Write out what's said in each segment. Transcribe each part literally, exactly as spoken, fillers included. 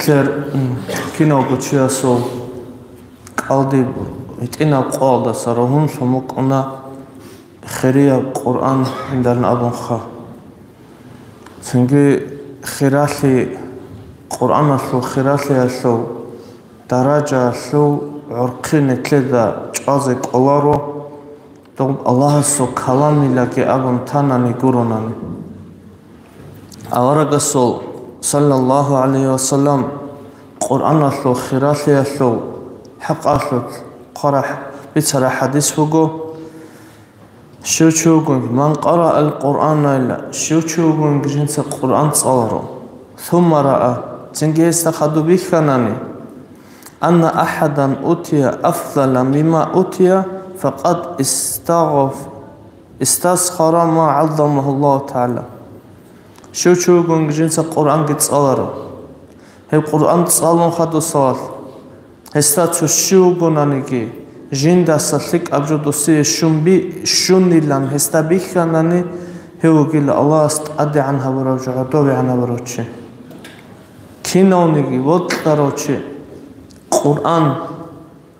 Нилъер, м, киналго чиясул кӀалдиб гьитӀинаб къоялдаса рагьун лъун букӀуна хирияб Къуръан гьиндан абунха. Цинги хиралъи, Къуръаналъул хиралъиялъул даражаялъул гӀурхъи нилъеда чӀвазе кӀоларо, доб Аллагьасул каламилаги абун танани гуронани. Аварагасул, саллаллагьу гӀалайгьи вассалам, Къуръаналъул хиралъиялъул хӀакъалъулъ хъвараб бицараб хӀадис буго: «Щив чи вугониги, ман къараа ал-Къуръана», ила, щив чи вугониги жинца Къуръан цӀаларо, сумма раа, цинги гьесда хадуб бихьанани, анна ахадан утия афдала мимма утия, факъад истагъф-, истасхара ма гӀалламагьу Аллагьу тагӀала. Щив чи вугониги жинца Къуръанги цӀаларо. Гьеб Къуръан цӀалун хадусалъ, гьесда цо щив вугонаниги, жиндаса лъикӀаб жо досие щун би-, щунилан гьесда бихьанани, гьев вугила Аллагьас тӀадегӀан гьабурав жо, гӀодовегӀан гьабурав чи. Кинавниги вокьарав чи, Къуръан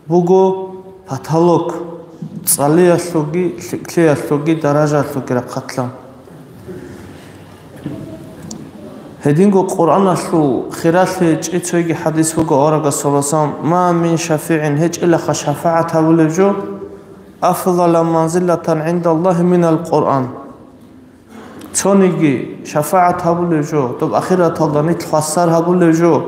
буго потолок, цӀалиялъулги, лъикӀлъиялъулги, даражаялъулги рахъалъан. Гьединго Къуръаналъул хиралъи гьечӀеб цоги хӀадис буго аварагасул: «Ма мин шафигӀин», гьечӀелаха шафагӀат гьабулеб жо, «афдала манзилатан гӀиндаллагьи минал Къуръан». Цониги шафагӀат гьабулеб жо, доб ахираталда нилъ хвасар гьабулеб жо,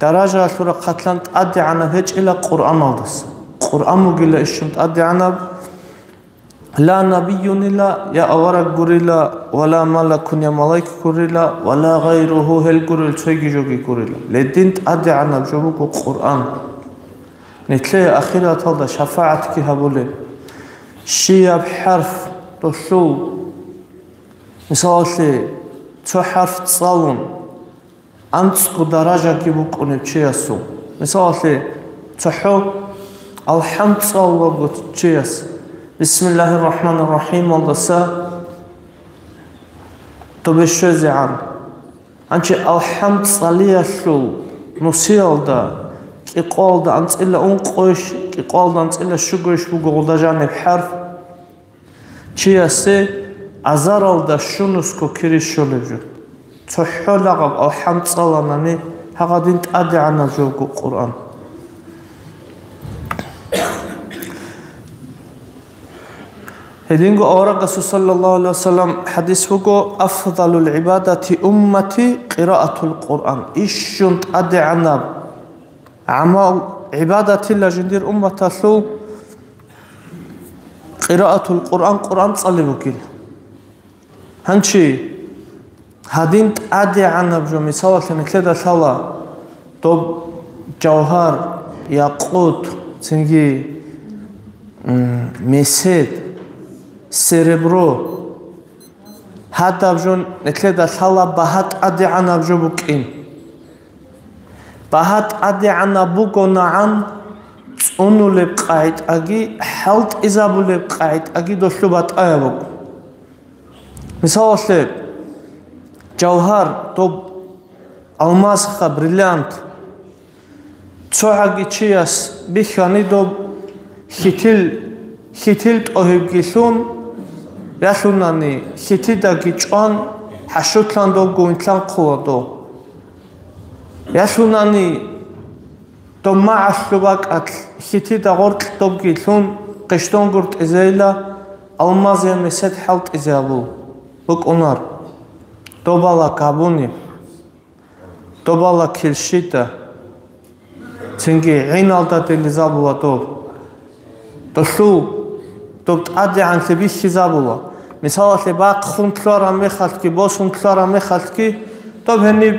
даражаялъул рахъалъан тӀадегӀанаб гьечӀила Къуръаналдаса. Къуръан бугила ищун тӀадегӀанаб, ла набиюнила, я авараг гурила, ва ла малакун, я малайк гурила, ва ла гъайругьу, гьел гурел цоги жоги гурила. Гьедин тӀадегӀанаб жо буго Къуръан. Нилъее ахираталда шафагӀатги гьабулеб. Щияб хӀарф долъул, мисалалъе, цо хӀарф цӀалун, анцӀго даражаги букӀунеб чиясул. Мисалалъе, цохӀо алхӀам цӀалулаго чияс, Бисмиллагьир рахӀманир рахӀималдаса тобе щвезегӀан. Гьанчи алхӀам цӀалиялъул нусиялда кӀикъоялда анцӀила ункъойищ, кӀикъоялда анцӀила щугойищ буго гъуда жаниб хӀарф? Чиясе азаралда щунусго кири щолеб жо. ЦохӀо лагъаб алхӀам цӀаланани, гьагъадин тӀадегӀанаб жо буго Къуръан. Гьединго аварагасул саллаллагьу гӀалайгьи вассалам хӀадис буго: «Афдалул гӀибадати уммати къираатул Къуръан». Ищун тӀадегӀанаб гӀамал, гӀибадатила жиндир умматалъул къираатул Къуръан, Къуръан цӀалеб бугила. Гьанчи гьадин тӀадегӀанаб жо, мисалалъе, нилъеда лъала доб жавгьар, якъут, цинги, м, месед, серебро. Гьадаб жо нилъеда лъала багьа тӀадегӀанаб жо букӀин. Багьа тӀадегӀанаб бугонагӀан цӀунулеб къагӀитӀаги, хӀалтӀизабулеб къагӀитӀаги долъу батӀаяб буго. Мисалалъе, жавгьар, доб алмасха, бриллиант, цогӀаги чияс бихьани доб хьитил, хьитил тӀогьибги лъун, ялъунани хьитидаги чӀван, хӀашутлъан добго винтлъанхъула дов. Ялъунани доб магӀалъу бакӀалъ хьитида гъоркь добги лъун, къищдонгур тӀизейила, алмазия месед хӀалтӀизе абул букӀунар. Добала кабуни, добала килщита, цинги гӀиналда делизабула доб. Долъул доб тӀадегӀанлъи бихьизабула. Мисалалъе, бахъун лъугьараб мехалъги, босун лъугьараб мехалъги, доб гьениб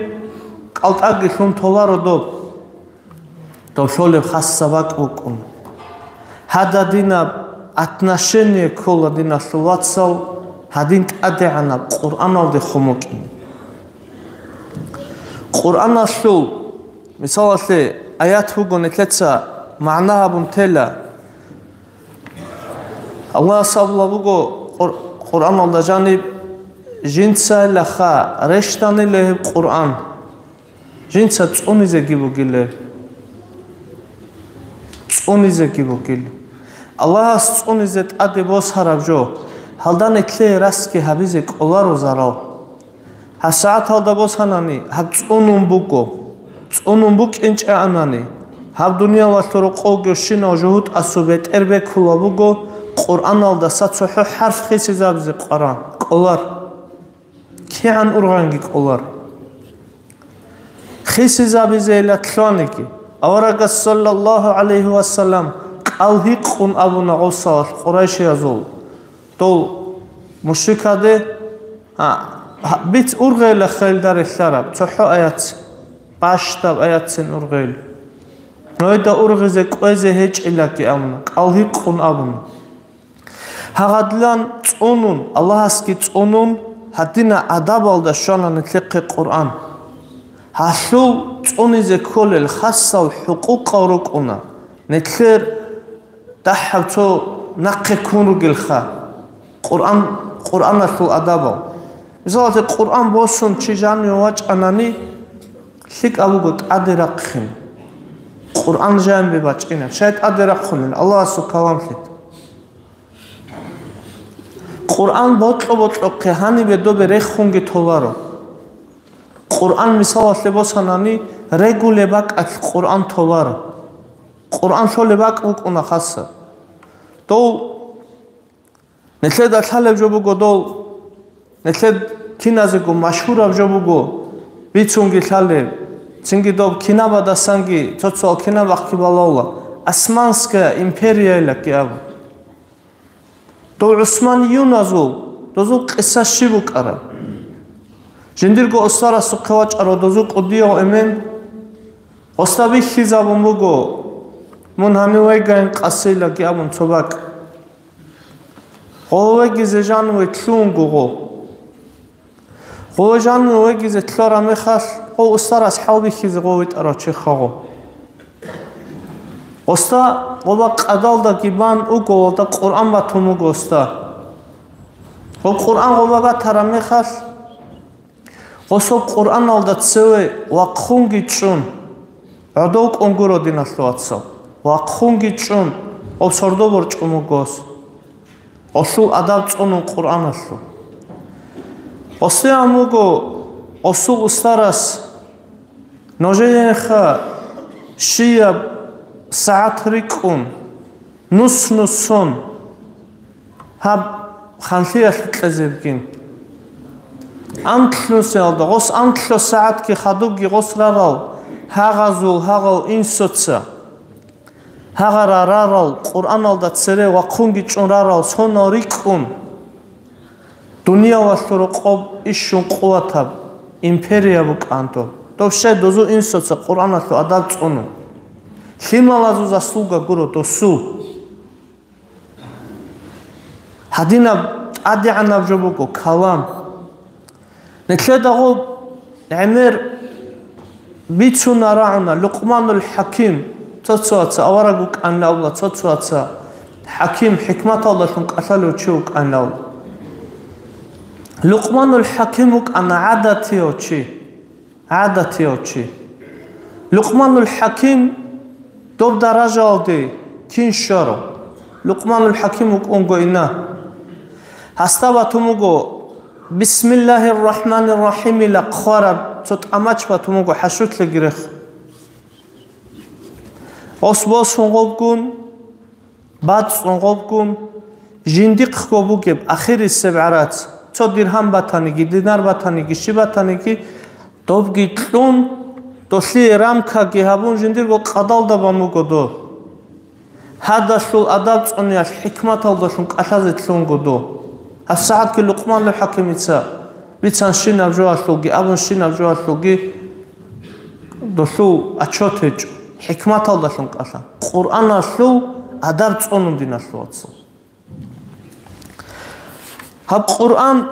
кӀалтӀаги лъун толаро доб. Доб лъолеб хасса бакӀ букӀун. Гьададинаб отношение ккола, диналъул вацал, гьадин тӀадегӀанаб Къуръаналде хъумукӀин. Къуръаналъул, мисалалъе, аят буго, нилъеца магӀна гьабун тела. Аллагьас абула буго Къур-, Къуръаналда жаниб: «Жинцайилаха рещтӀанила гьеб Къуръан». Жинца цӀунизеги бугилел. ЦӀунизеги бугил. Аллагьас цӀунизе тӀаде босараб жо, гьалда нилъее расги гьабизе кӀоларо зарал. ГьабсагӀаталда босанани, гьаб цӀунун буго. ЦӀунун букӀинчӀаанани, гьаб дуниялалъул рокъовги щинав жугьутӀасул бетӀер бекула буго, Къуръаналдаса цохӀо хӀарф хисизабизе къваран кӀолар. КигӀан ургъанги кӀолар. Хисизабизейила лъугьаниги, аварагас, саллаллагьу гӀалайгьи вассалам, кӀал гьикъун абуна гъосалъ къурайшиязул, дол мушрикаде, а, гьа, биц ургъейила хелда релълъараб цохӀо аяц, бащдаб аяцин ургъел. Нойда ургъизе кӀвезе гьечӀилаги абуна, кӀал гьикъун абуна. Гьагъадлъан цӀунун, Аллагьасги цӀунун, гьадина адабалда щвана нилъехъе Къуръан. Гьалъул цӀунизе кколел хасал хӀукъукъал рукӀуна, нилъер дагьаб цо нахъе ккун ругелха, Къуръан, Къуръаналъул адабал. Мисалалъе, Къуръан босун чи жаниве вачӀанани, лъикӀаб буго тӀаде рахъин. Къуръан жанибе бачӀина, щай тӀаде рахъунел, Аллагьасул каламлъи. Къуръан бокьо-бокьохъе гьанибе добе рехунги толаро. Къуръан мисалалъе босанани, регулеб бакӀалъ Къуръан толаро. Къуръан лъолеб бакӀ букӀуна хасаб. Дов нилъеда лъалеб жо буго, дов нилъед киназего машгьураб жо буго, бицунги лъалеб, цинги доб кинабадасанги цо-цоял кинабахъги балавла, Османская империяйилаги абу. Дов гӀусманиюназул, дозул къиса щиб букӀараб? Жиндирго устарасухъе вачӀарав дозул кӀудияв эмен, гъосда бихьизабун буго, мун гьанив вегайин къасилаги абун цо бакӀ. Гъо вегизе жаниве лъугьунго гъо. Гъо жаниве вегизе лъараб мехалъ, гъо устарас хӀалбихьизе гъо витӀарав чи хагъо. Гъосда гъоба къадалдаги бан уголалда Къуръан батун буго гъосда. Гъо Къуръан гъоба батараб мехалъ, гъосо Къуръаналда цеве вахъунги чӀун, гӀодов кӀун гуро, диналъул вацал, вахъунги чӀун, гъо сордо борчӀун буго гъос. Гъосул адаб цӀунун Къуръаналъул. Гъосде ан буго гъосул устарас: «Нужеенха щияб сагӀат рикӀкӀун, нус-нусун гьаб ханлъиялъе кьезебгин». Анлънусиялда, гъос анлъго сагӀатги хадубги гъос рарал, гьагъазул гьагъал инсуца. Гьагъара рарал, Къуръаналда цере вахъунги чӀун рарал сонал рикӀкӀун, дуниялалъул рокъоб ишшун къуватаб империя букӀанто. Дов щай дозул инсуца Къуръаналъул адаб цӀуну? Лъималазул заслуга гуро досул. Гьадинаб тӀадегӀанаб жо буго калам. Нилъеда гъоб гӀемер бицуна рагӀуна Лукъманул ХӀаким, цо-цоаца авараг вукӀанила абула, цо-цоаца хӀаким, хӀикматалдалъун кӀалъалев чи вукӀанила абула. Лукъманул ХӀаким вукӀана гӀадатияв чи. ГӀадатияв чи. Лукъманул ХӀаким доб даражаялде кин щварав? Лукъманул ХӀаким вукӀунго ина. Гьасда батун буго, «Бисмиллагьир рахӀманир рахӀимила» хъвараб цо тӀамач батун буго хӀашутлъиги рехун. Гъос босун гъобгун, бацӀцӀун гъобгун, жиндихъго бугеб ахирисеб гӀарац, цо диргьам батаниги, динар батаниги, щиб батаниги, добги кьун, долъие рамкаги гьабун, жиндирго къадалда бан буго доб. Гьадалъул адаб цӀуниялъ хӀикматалдалъун кӀалъазе лъунго доб. ГьабсагӀатги Лукъманул ХӀакимица бицанщинаб жоялъулги, абунщинаб жоялъулги, долъул отчет гьечӀо, хӀикматалдалъун кӀалъа. Къуръаналъул адаб цӀунун, диналъул вацал. Гьаб Къуръан,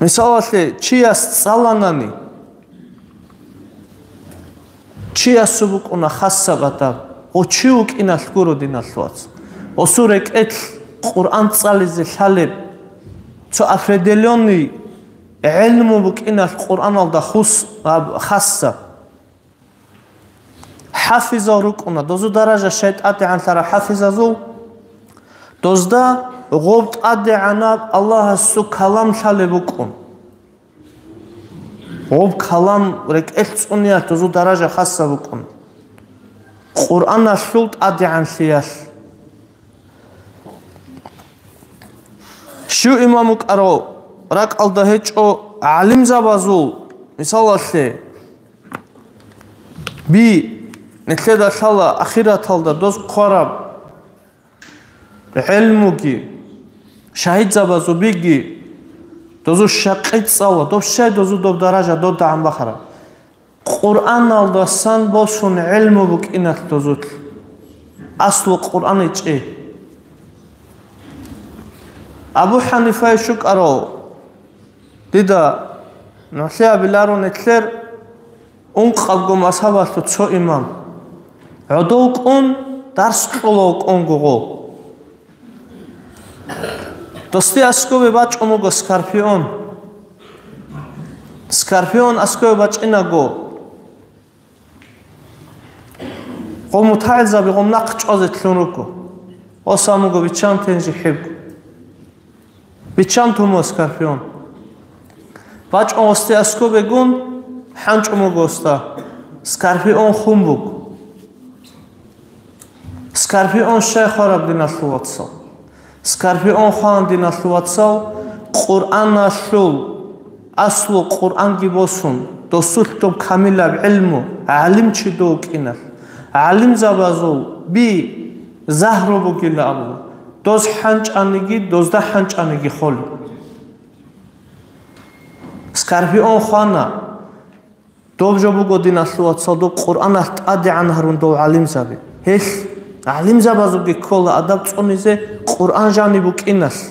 мисалалъе, чияс цӀаланани, чиясул букӀуна хасаб адаб, гъо чи вукӀиналъ гуро, диналъул вацал. Гъосул рекӀелъ Къуръан цӀализе лъалеб цо определённый гӀилму букӀиналъ Къуръаналда хус-, гьаб-, хасса. ХӀафизал рукӀуна, дозу даража щай тӀадегӀанлъараб хӀафизазул, дозда гъоб тӀадегӀанаб Аллагьасул калам лъалеб букӀун. Гъоб калам рекӀелъ цӀуниялъ дозу даража хасса букӀун. Къуръаналъул тӀадегӀанлъиялъ. Щив имам вукӀарав ракӀалда гьечӀо гӀалимзабазул, мисалалъе, би, нилъеда лъала ахираталда доз хъвараб гӀелмуги, шагьидзабазул биги, дозу щакъи цӀала, доб щай дозу доб даража додагӀан бахара. Къуръаналдасан босун гӀилму букӀиналъ дозулъ. Аслу Къуръан ичӀи. Абу ХӀанифай щукӀарав, дида нухле абиларо нилъер ункъабго мазгьабалъул цо имам. ГӀодов кӀун, дарс кьолав кӀун гугъу. Досде аскобе бачӀун буго скорпион. Скорпион аскобе бачӀинаго, гъо мутагӀилзаби гъо нахъ чӀвазе лъун руго. Гъосан буго биччан тенжи хӀиб. Биччан тумо скорпион. БачӀун гъосде аскобегун, хӀанчӀун буго гъосда. Скорпион хун буго. Скорпион щай хвараб, диналъул вацал? Скорпион хван, диналъул вацал, Къуръаналъул, аслу Къуръанги босун, досулъ доб камилаб гӀилму, гӀалимчи дов вукӀиналъ, гӀалимзабазул би загьру бугила абула, доз хӀанчӀаниги, дозда хӀанчӀаниги холеб. Скорпион хвана. Доб жо буго, диналъул вацал, доб Къуръаналъ тӀадегӀан гьарун дов гӀалимзаби. Гьелъ гӀалимзабазулги ккола адаб цӀунизе Къуръан жаниб букӀиналъ.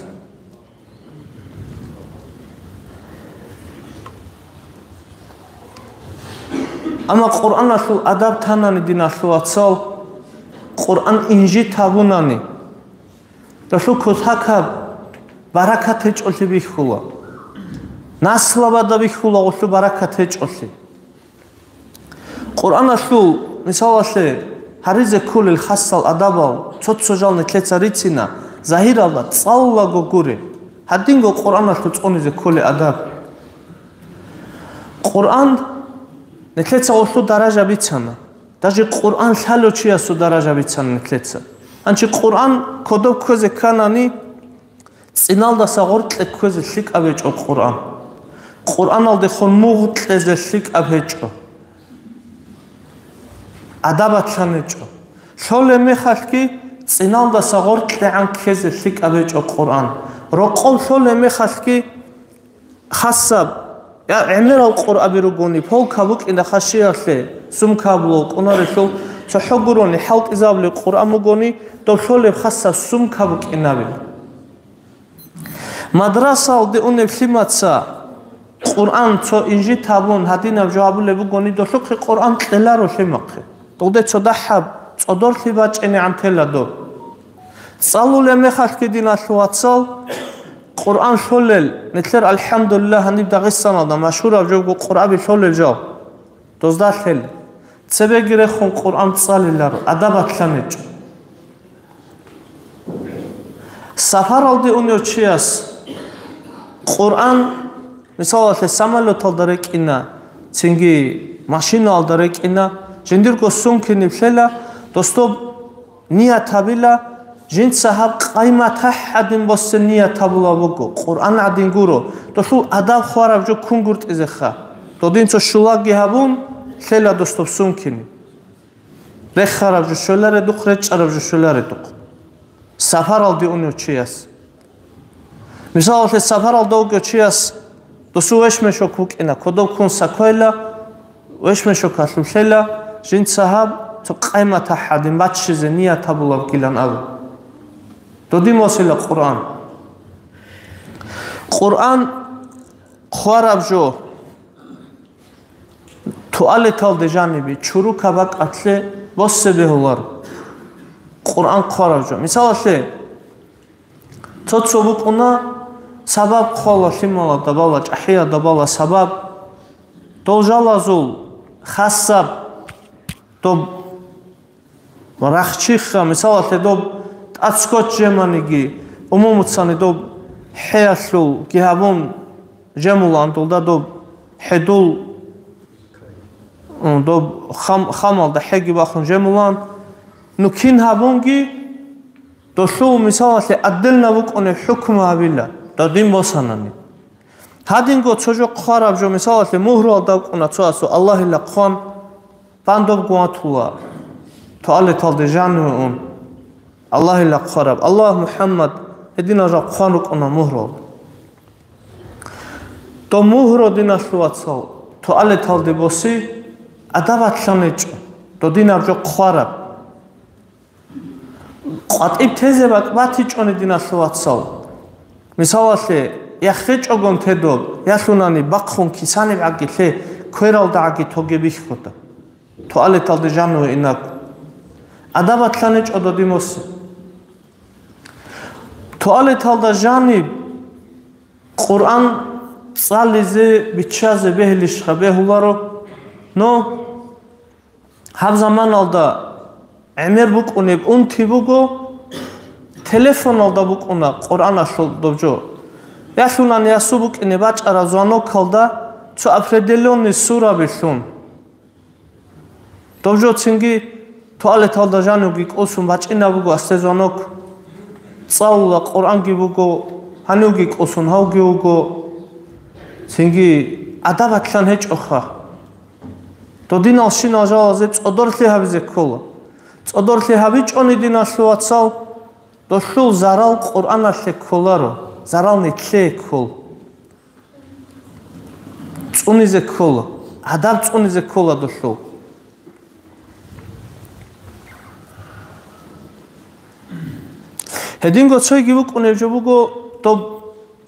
Амма Къуръаналъул адаб танани, диналъул вацал, Къуръан инжит гьабунани, долъул кутакаб баракат гьечӀолъи бихьула. Наслабада бихьула гъолъул баракат гьечӀолъи. Къуръаналъул, мисалалъе, гьаризе кколел хасал адабал цо-цо жал нилъеца рицина, загьиралда цӀалулаго гуре, гьадинго Къуръаналъул цӀунизе кколей адаб. Къуръан нилъеца гъолъул даража бицана. Даже Къуръан лъалев чиясул даража бицана нилъеца. Гьанчи Къуръан кодоб кквезе кканани, цӀиналдаса гъоркье кквезе лъикӀаб гьечӀо Къуръан. Къуръаналдехун мугъ кьезе лъикӀаб гьечӀо. Адабатлъан гьечӀо. Лъолеб мехалъги цӀиналдаса гъоркьегӀан ккезе лъикӀаб гьечӀо Къуръан. Рокъов лъолеб мехалъги хасаб, я, гӀемерал къуръаби ругони, полка букӀина хашиялъе, сумка абулал кӀунарелъул, цохӀо гурони, хӀалтӀизабулеб къуръан бугони, дов лъолеб хасаб сумка букӀинабила. Мадрасалде унеб лъимаца Къуръан цо инжит гьабун, гьадинаб жо гьабулеб бугони, долъухъе Къуръан кьеларо лъимахъе. Долде цо дагьаб цӀодорлъи бачӀинегӀан тела доб. ЦӀалулеб мехалъги, диналъул вацал, Къуръан лъолел, нилъер, алхӀамдулиллагь, гьаниб Дагъистаналда машгьураб жо буго къуръаби лъолел жал. Дозда лъел. Цебеги рехун Къуръан цӀалиларо, адабатлъан гьечӀо. Сапаралде унев чияс Къуръан, мисалалъе, самолеталда рекӀина, цинги машиналда рекӀина, жиндирго сумкиниб лъела, досдоб ният гьабила, жинца гьаб къаймат гьадин босе ният гьабула буго, Къуръан гӀадин гуро, долъул адаб хвараб жо кунгуртӀизеха. Додин цо щулаги гьабун, лъела досдоб сумкини. Рехараб жо щоларедухъ, речӀараб жо щоларедухъ. Сапаралде унев чияс. Мисалалъе, сапаралда вугев чияс досул вешмешок вукӀина, кодоб ккун саквайла, вешмешокалъулъела, жинца гьаб цо къаймат гьадин баччизе ният гьабулабгилан абу. Додин восила Къуръан. Къуръан хвараб жо. Туалеталде жанибе, чурука бакӀалъе босе бегьулар Къуръан хъварав жо. Мисалалъе, цо-цо букӀуна, Сабаб хъвала лъималада бала, чӀахӀияда бала сабаб. Дол жалазул хасаб доб рахчиха, мисалалъе, доб тӀад скотч жеманиги, умумуцани доб хӀеялъулги гьабун жемулаан дулда доб хӀедул, м, доб хам-, хамалда хӀеги бахун жемулаан. Ну кин гьабунги, долъул, мисалалъе, отдельно букӀунеб хӀукму гьабила, додин босанани. Гьадинго цо жо хъвараб жо, мисалалъе, мугьруялда вукӀуна цо асу Аллагьила хъван, бандуб гватула, туалеталде жаниве ун. Аллагьила хъвараб, Аллагь, МухӀаммад, гьединал жо хъван рукӀуна мугьруялда. Доб мугьру, диналъул вацал, туалеталде боси, адабалъан гьечӀо, додинаб жо хъвараб. КъватӀиб тезе бакӀ батичӀони, диналъул вацал. Мисалалъе, яхъечӀогон тедоб, ялъунани бахъун кисанибгӀаги лъе, квералдагӀаги тоге бихьуда. Туалеталде жаниве инаг. Адабалъан гьечӀо додин боси. Туалеталда жаниб Къуръан цӀализе, биччазе бегьилищха бегьуларо, но гьаб заманалда гӀемер букӀунеб унти буго, телефоналда букӀуна Къуръаналъул доб жо. Ялъунани ясу букӀине бачӀараб звонокалда цо определённый сураби лъун. Доб жо цинги туалеталда жанивги кӀусун бачӀинаб буго асде звонок. ЦӀалула, Къуръанги буго, гьанивги кӀусун гьавги вуго. Цинги адабалъан гьечӀоха. Додиналщинал жалазе цӀодорлъи гьабизе ккола. ЦӀодорлъи гьабичӀони, диналъул вацал, долъул зарал Къуръаналъе кколаро, зарал нилъее ккол. ЦӀунизе ккола, адаб цӀунизе ккола долъул. Гьединго цойги букӀунеб жо буго, доб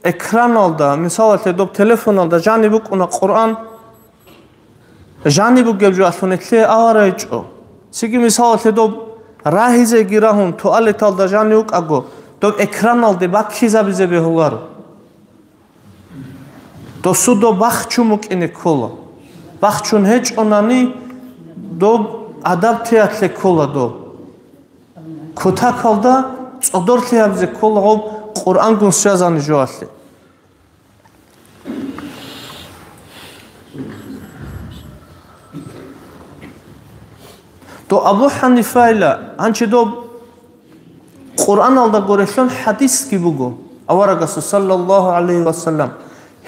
экраналда, мисалалъе, доб телефоналда жаниб букӀуна Къуръан, жаниб бугеб жо алъун гьелъие аварагьичӀо. Цинги, мисалалъе, доб рагьизеги рагьун, туалеталда жанив вукӀаго, доб экраналде баккизабизе бегьуларо. Досуда бахчун букӀине ккола. Бахчун гьечӀонани, доб адаб теялъе ккола доб. Кутакалда цӀодорлъи гьабизе ккола гъоб Къуръангун связанный жоялъе. До Абу Ханифайла гьанчи доб Къуръаналда гурелъун хӀадисги буго, аварагасул, саллаллагьу гӀалайгьи ва саллам,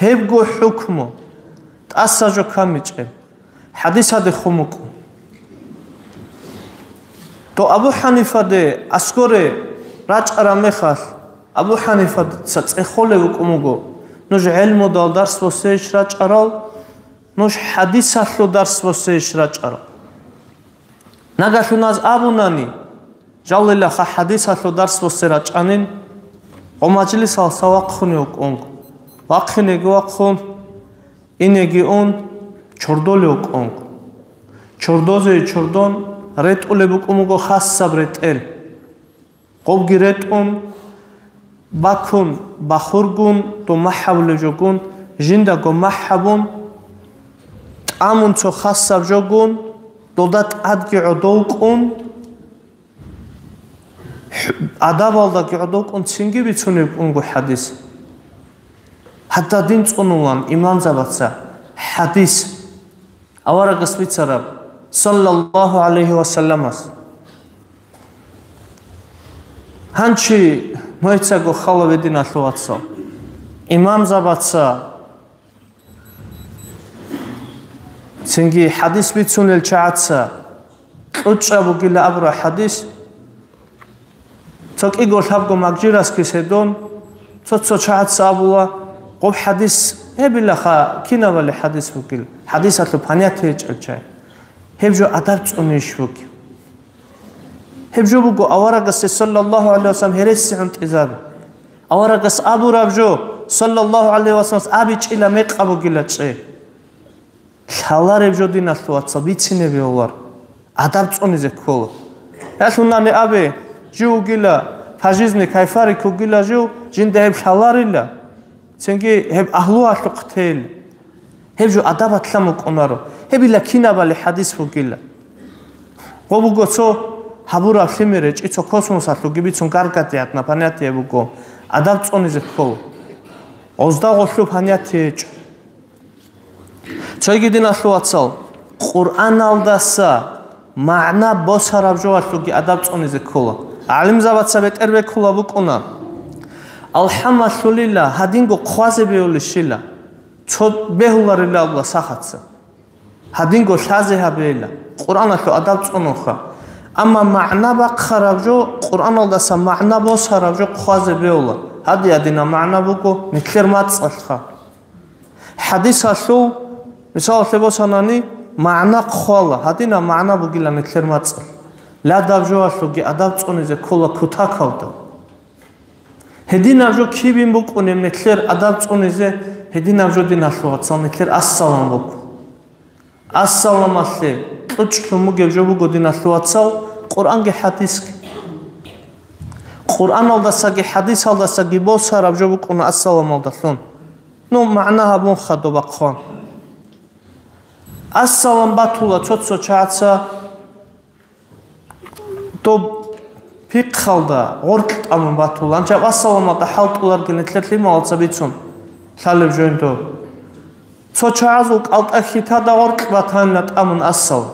гьебго хӀукму, тӀаса жо камичӀеб, хӀадис гьадехун букӀун. До Абу Ханифаде аскоре рачӀараб мехалъ, Абу Ханифаца цӀехолев вукӀун вуго, нуж гӀелмудал дарс босейищ рачӀарал, нуж хӀадисалъул дарс босейищ рачӀарал. Нагагьлъуназ абунани, жалилаха хӀадисалъул дарс босе рачӀанин, гъо мажлисалса вахъуне вукӀунг. Вахъинеги вахъун, инеги ун, чордолев вукӀунг. Чордозе чордон ретӀулеб букӀун буго хасаб ретӀел. Гъобги ретӀун, бакун, бахургун, дун махӀ гьабулеб жогун, жиндаго махӀ гьабун, тӀамун цо хасаб жогун, долда тӀадги гӀодов кӀун, хӀ-, адабалдаги гӀодов кӀун цинги бицунеб унго хӀадис. ХӀатта дин цӀунулан имамзабаца хӀадис. Аварагас бицараб, саллаллагьу гӀалайгьи ва салламас. Гьанчи мугьецаго хала вединалъул вацал. Имамзабаца, цинги хӀадис бицунел чагӀаца кьучӀа бугила абура хӀадис. Цо кӀиго лъабго магжирасги седон, цо-цо чагӀаца абула, гъоб хӀадис гьебилаха кинабали хӀадис вукӀил, хӀадисалъул понятие гьечӀел чай. Гьеб жо адаб цӀунищ вукӀи. Гьеб жо буго аварагасе, саллаллагьу гӀалайгьи вассалам, гьереси гӀунтӀизаби. Аварагас абураб жо, саллаллагьу гӀалайгьи вассаламас абичӀила мекъаб бугила чӀе. Лъалареб жо, диналъул вацал, бицине бегьулар, адаб цӀунизе ккола. Ялъунани абе, жив вугила, по жизни кайфарик вугила жив, жинда гьеб лъаларила. Цинги гьеб агьлуялъухъ тел. Гьеб жо адабалъ букӀунаро. Гьебила кинабали хӀадис бугила. Гъо буго цо гьабураб лъимер гьечӀи, цо космосалъуги бицун гаргадиятна понятие буго. Адаб цӀунизе ккола. Гъозда гъолъуб понятие гьечӀо. Цойги, диналъул вацал, Къуръаналдаса магӀна босараб жоялъулги адаб цӀунизе ккола. ГӀалимзабаца бетӀер бекула букӀуна. Алхамалъулила гьадинго хъвазе беулищила, цо бегьуларила абула сахаца. Гьадинго лъазе гьабейила, Къуръаналъул адаб цӀунунха. Амма магӀна бахъараб жо, Къуръаналдаса магӀна босараб жо хъвазе беула. Гьадиадина магӀна буго, нилъер мацӀалъха. ХӀадисалъул, мисалалъе босанани, магӀна хъвала, гьадинаб магӀна бугила нилъер мацӀалъ. Ладаб жоялъулги адаб цӀунизе ккола кутакалда. Гьединаб жо кибин букӀунеб нилъер адаб цӀунизе, гьединаб жо, диналъул вацал, нилъер ассалам буго. Ассаламалъе кьучӀлъун бугеб жо буго, диналъул вацал, Къуръанги хӀадисги. Къуръаналдасаги хӀадисалдасаги босараб жо букӀуна ассаламалдалъун. Ну, магӀна гьабун хадуб бахъун. Ассалам батула цо-цо чагӀаца доб пихъалда гъоркь тӀамун батула. Анчаб ассаламалда хӀалтӀуларги нилъер лъималаца бицун лъалеб жойн доб. Цо чагӀазул кӀалтӀа хьитада гъоркь батанила тӀамун ассалам.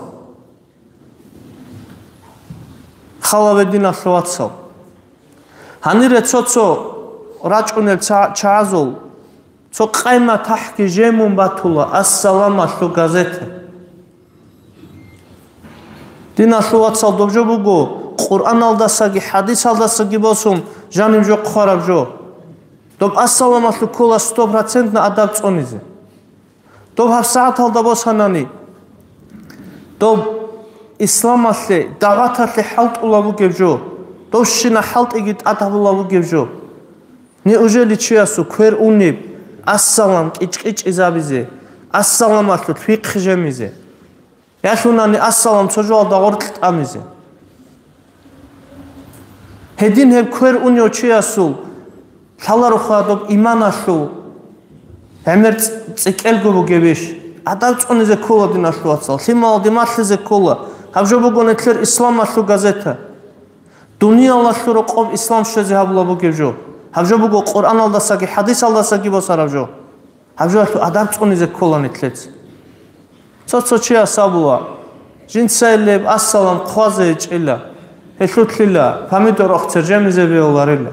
Халаве, диналъул вацал. Гьанире цо-цо рачӀунел ца-, чагӀазул цо къайматахӀги жемун батула ассаламалъул газета. Диналъул вацал, доб жо буго, Къуръаналдасаги хӀадисалдасаги босун жаниб жо хъвараб жо. Доб ассаламалъул ккола сто процентно адаб цӀунизе. Доб гьабсагӀаталда босанани, доб исламалъе, дагӀваталъе хӀалтӀулаб бугеб жо, дов щина хӀалтӀиги тӀад гьабулаб бугеб жо. Неужели чиясул квер унеб ассалам кӀичӀ-кӀичӀизабизе, ассаламалъул фикъх жемизе? Ялъунани ассалам цо жоялда гъоркь тӀамизе. Гьедин гьеб квер унев чиясул лъаларо хадуб иманалъул гӀемер цӀ-, цӀикӀкӀелго бугебищ? Адаб цӀунизе ккола, диналъул вацал, лъималалде малъизе ккола. Гьаб жо буго нилъер исламалъул газета. Дуниялалъул рокъоб ислам щвезе гьабула бугеб жо. Гьаб жо буго Къуръаналдасаги хӀадисалдасаги босараб жо. Гьаб жоялъул адаб цӀунизе ккола нилъеца. Цо-цо чияс абула, жинцайилеб ассалам хъвазе гьечӀила, гьелъулъила помидор охцер жемизе бегьуларила.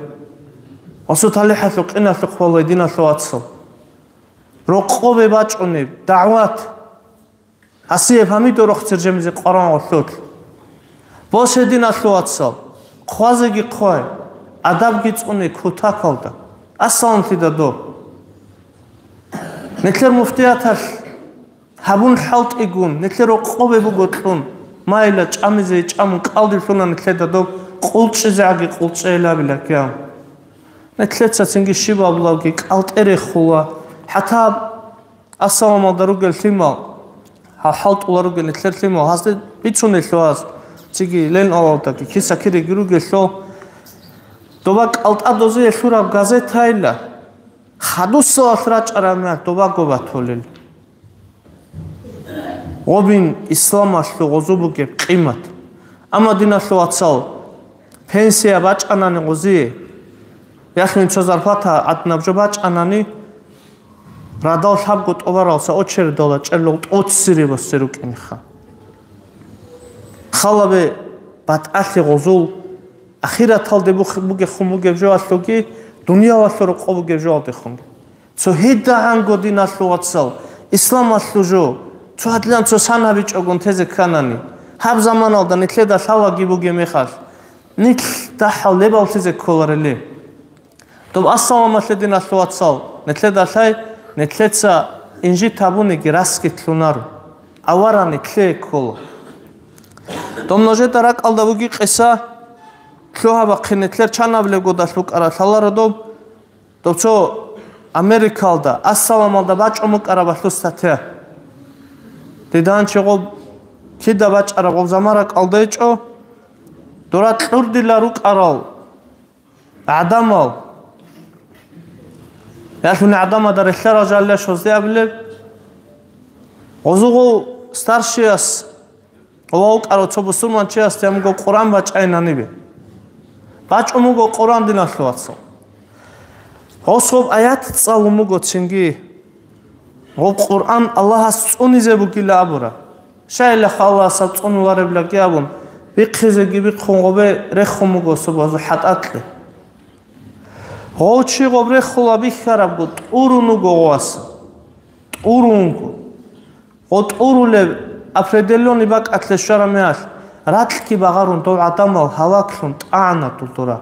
Гъосул талихӀалъул къиналъухъ балай, диналъул вацал. Рокъобе бачӀунеб дагӀват. Гьасие помидор охцер жемизе къваран гъолъулъ. Босе, диналъул вацал, хъвазеги хъвай, адабги цӀуне кутакалда. Ассаламлъида доб. Нилъер муфтияталъ гьабун хӀалтӀигун, нилъер рокъобе буго кьун, майила чӀамизе чӀамун кӀалдиб лъуна нилъеда доб, къулчӀизегӀаги къулчӀейилабила кьан. Нилъеца цинги щиб абулавги кӀалтӀе рехула, хӀатта Ассаламалда ругел лъимал, гьал хӀалтӀула ругел нилъер лъимал, гьазде бицунелъул гьаз, цинги Лен-Алалдаги, киса-кириги ругелъул, доба кӀалтӀа дозие лъураб газетайилла, хадусалалъ рачӀараб мехалъ добаго батулел. Гъобин исламалъул гъозу бугеб къимат. Амма, диналъул вацал, пенсия бачӀанани гъозие, яхин цо зарплата гӀаднаб жо бачӀанани, радал лъабго тӀубаралса очередалда чӀелал тӀоцере босе рукӀинеха. Халабе батӀалъи гъозул, ахираталде бух-, бугехун бугеб жоалъулги, дуниялалъул рокъоб бугеб жоалдехунги. Цо гьедагӀанго, диналъул вацал, исламалъул жо, цо гьадилан цо сан гьабичӀогун тезе кканани, гьаб заманалда нилъеда лъалаги бугеб мехалъ, нилъ дагьал лебаллъизе кколарели. Доб ассаламалъе, диналъул вацал, нилъеда лъай, нилъеца инжит гьабуниги расги лъунаро, авараг нилъее ккола. Доб нужеда ракӀалда буги къиса, лъугьа-бахъи нилъер чанабилеб годалъ букӀараб лъаларо доб, доб цо Америкалда, ассаламалда бачӀун букӀарабалъул статья. Диданчи гъоб кида бачӀараб гъоб заман ракӀалда гьечӀо, дора кьурдила рукӀарал гӀадамал, Ялъуни гӀадамада релълъарал жалилаш гьозде абилеб? Гъозугъов старшияс ва вукӀарав цо бусурманчиясде амго Къуръан бачӀайин гьанибе. БачӀун буго Къуръан, диналъул вацал. Гъосгъоб аят цӀалун буго цинги. Гъоб Къуръан Аллагьас цӀунизе бугила абура. Щайилаха Аллагьас гьаб цӀунулареблаги абун, бихъизеги бихъун гъобе рехун буго цо базу хӀатӀакье. Гъов чи гъоб рехула бихьарабго, тӀурун вуго гъовас. ТӀурун вуго. Гъо тӀурулеб определённый бакӀалъе щвараб мехалъ, ракьги багъарун дов гӀадамал гьалаклъун тӀагӀана дулдура.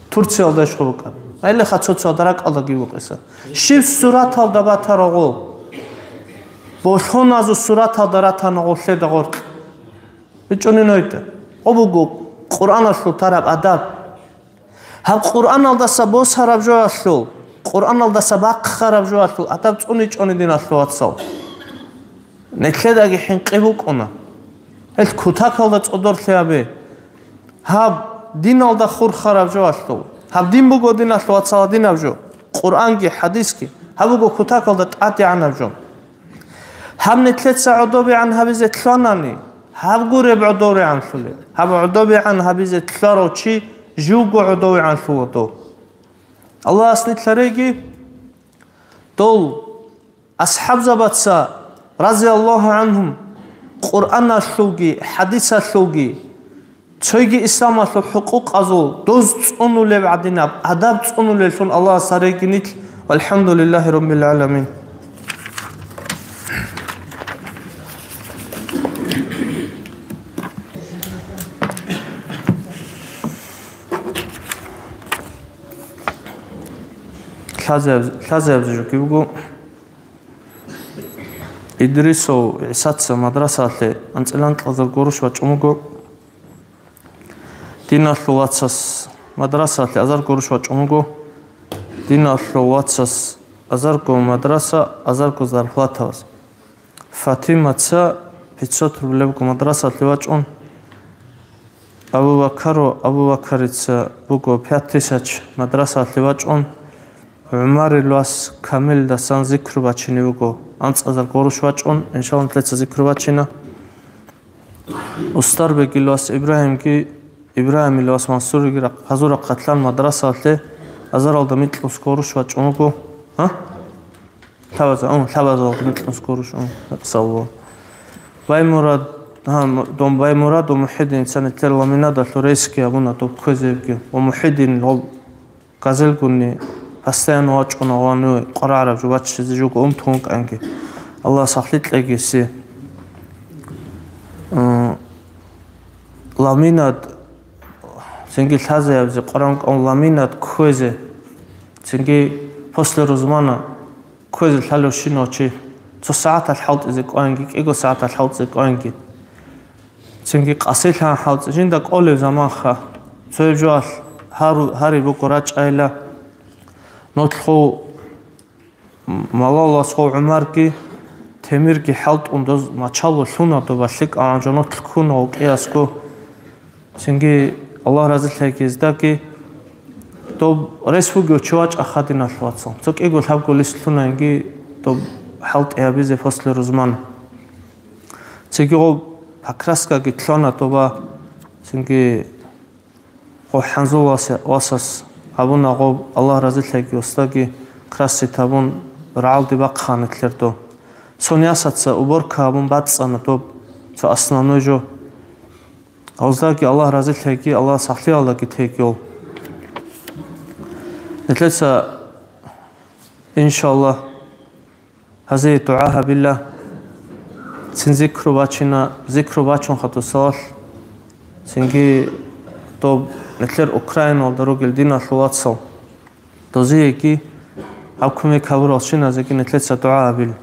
Турциялда ишгъо букӀана. Гьелеха цо-цода ракӀалдаги букӀиса. Щиб сураталда батарагъо? Болъоназул сураталда ратана гъолъеда гъоркь. БичӀунин гьойда. Гъо буго Къуръаналъул тараб адаб. Гьаб Къуръаналдаса босараб жоялъул, Къуръаналдаса бахъараб жоялъул адаб цӀуничӀони, диналъул вацал. Нилъедаги хӀинкъи букӀуна. Гьел кутакалда цӀодорлъи гьабе. Гьаб диналда хурхараб жоялъул. Гьаб дин буго, диналъул вацал, гьадинаб жо. Къуръанги, хӀадисги. Гьаб буго кутакалда тӀадегӀанаб жо. Гьаб нилъеца гӀодобегӀан гьабизе лъанани, гьаб гуреб гӀодовегӀанлъулеб. Гьаб гӀодобегӀан гьабизе лъарав чи живго гӀодовегӀанлъула дов. Аллагьас нилъ гьареги, дол асхӀабзабаца, разияллагьу гӀангьум, Къуръаналъулги хӀадисалъулги цойги исламалъул хӀукъукъазул доз цӀунулеб гӀадинаб адаб цӀунулеллъун Аллагьас гьареги нилъ. ВалхӀамдулиллагьи раббил гӀаламин. Лъазаб-, лъазабизе жуги буго. Идрисов ГӀисаца мадрасалъе анцӀила анкьазар гурош бачӀун буго. Диналъул вацас мадрасалъе азар гурош бачӀун буго. Диналъул вацас азарго мадраса, азарго зарплатабаз. Фатимаца пятьсот рублебго мадрасалъе вачӀун, Абу Бакару, Абу Бакарица буго пять тысяч мадрасалъе вачӀун, ГӀумарил вас Камилдасан зикру бачине вуго, анцӀазар гъурущ вачӀун, иншаллагь, нилъеца зикру бачина. Устарбегил вас Ибрагьимги, Ибрагьимил вас Мансурги рахъ-, гьазул рахъалъан мадрасалъе азаралда микьнус гъурущ вачӀун вуго. Гьа? Лъабаза, ун, лъабазалда микьнус гъурущ, ун, саллаллагьу. Баймурад, гьа, м-, дом Баймурад ва МухӀидин цани тер ламинадалъу рейсги абуна доб кквезебги. Ва МухӀидин гъоб газелгунни постоянно вачӀуна ва ну къварагӀараб жо баччизе жуго умтун кӀанги. Аллагь сахлъи кьеги си. М, ламинад, цинги лъазаябзи Къуран кӀун ламинад кквезе, цинги после рузмана кквезе лъалевщинав чи, цо сагӀаталъ хӀалтӀизе кӀванги, кӀиго сагӀаталъ хӀалтӀизе кӀванги, цинги къасилъан хӀалтӀи, жинда кӀолев заманха, цояб жоялъ гьару-, гьари буго рачӀайила, нолъго малаласго ГӀумарги, Темирги хӀалтӀун доз мачало лъуна доба лъикӀалгӀан жо нолъ ккуна вукӀиязго. Цинги Аллагь разилъаяги гьездаги, доб рес вугев чи вачӀа хадиналъ вацал. Цо кӀиго лъабго лис лъунаинги доб хӀалтӀи гьабизе после рузмана. Цинги гъоб покраскаги лъуна доба, цинги гъо хӀанзул васа-, васас гьабуна гъоб Аллагь разилъаяги гьесдаги красить гьабун рагӀалде бахъана лъердо. Цо нясаца уборка гьабун бацӀцӀана доб цо основной жо. Гьоздаги Аллагь разилъаяги, Аллагь сахлъиялдаги тейги ол. Нилъеца, иншаллагь, гьазие дугӀа гьабила. Цин зикру бачина, зикру бачун хадусалъ, цинги доб нилъер Украиналда ругел диналъул вацал. Дозиеги гьаб кумек гьабурал щиназеги нилъеца дугӀа гьабила.